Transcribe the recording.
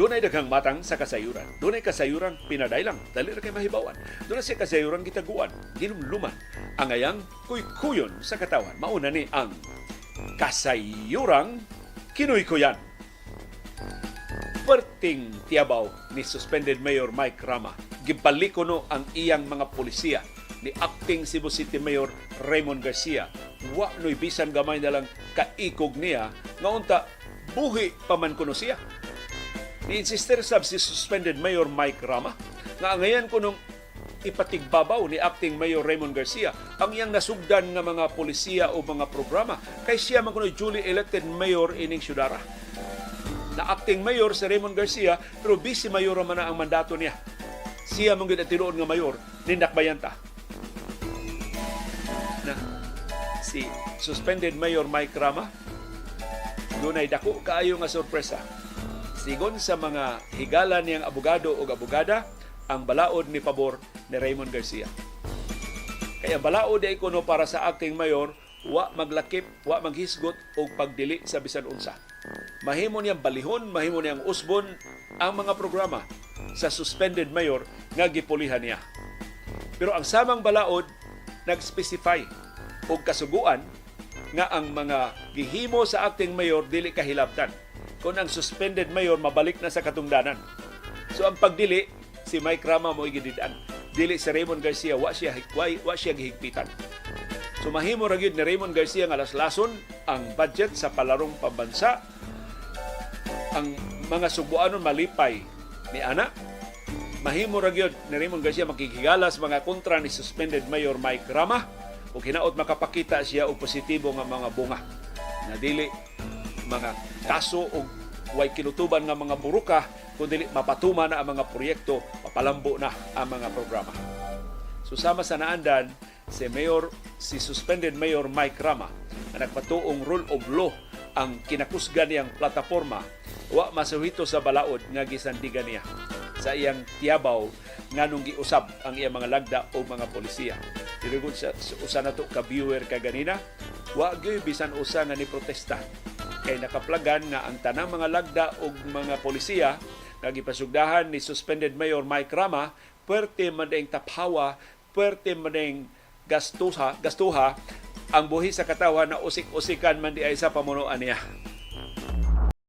Dunay daghang matang sa kasayuran. Dunay kasayuran pinadailang, dali ra kay mahibawan. Dunay sa kasayuran gitaguan, ginumluman ang ayang kuykuyon sa katawan. Mauna ni ang Kasayurang Kinuykuyan. Perting tiyabaw ni suspended Mayor Mike Rama. Gibalik kuno ang iyang mga polisiya ni acting Cebu City Mayor Raymond Garcia. Wa noy bisan gamay na lang kaikog niya nga unta buhi pa man kuno siya. Ni-insister sab si suspended Mayor Mike Rama nga angayan kunong ipatigbabaw ni acting Mayor Raymond Garcia ang iyang nasugdan nga mga polisiya o mga programa kay siya man kuno duly elected mayor ining syudara. Na acting mayor si Raymond Garcia, pero vice mayor man na ang mandato niya. Siya man gyud ang tinuod nga mayor, nindakbayan ta. Na si suspended Mayor Mike Rama, dunay dako kaayo nga sorpresa. Sigon sa mga higala niyang abogado o abogada, ang balaod ni pabor ni Raymond Garcia. Kaya balaod ay kuno para sa acting mayor, wa maglakip, wa maghisgot og pagdili sa bisan unsa. Mahimo niyang balihon, mahimo niyang usbon ang mga programa sa suspended mayor nga gipulihan niya. Pero ang samang balaod nag-specify og kasuguan nga ang mga gihimo sa acting mayor dili kahilabtan kung ang suspended mayor mabalik na sa katungdanan. So ang pagdili, si Mike Rama mo gidid-an. Dili si Raymond Garcia, wa siya gihigpitan. So mahimo ra gyud ni Raymond Garcia nga laslason ang budget sa Palarong Pambansa. Ang mga Sugbuanon malipay ni ana. Mahimo ra gyud ni Raymond Garcia makighigala sa mga kontra ni suspended Mayor Mike Rama ug hinaot makapakita siya og positibo nga mga bunga na dili mga kaso o way kinutuban nga mga buruka, kundi mapatuma na ang mga proyekto, mapalambo na ang mga programa. So sama sa naandan, si suspended Mayor Mike Rama na nagpatuong rule of law ang kinakusgan niyang plataporma, wa masuhito sa balaod nga gisandigan niya sa iyang tiyabaw nganong giusab ang iyang mga lagda o mga polisiya. Pero sa usa nato ka viewer kaganina, wa gyud bisan usa nga ni protesta kay nakaplagan nga ang tanang mga lagda og mga polisiya nga gipasugdahan ni suspended Mayor Mike Rama puwerte man ding taphawa, puwerte man ding gastuha, gastuha ang buhi sa katawhan na usik-usikan man di ay sa pamunuan niya.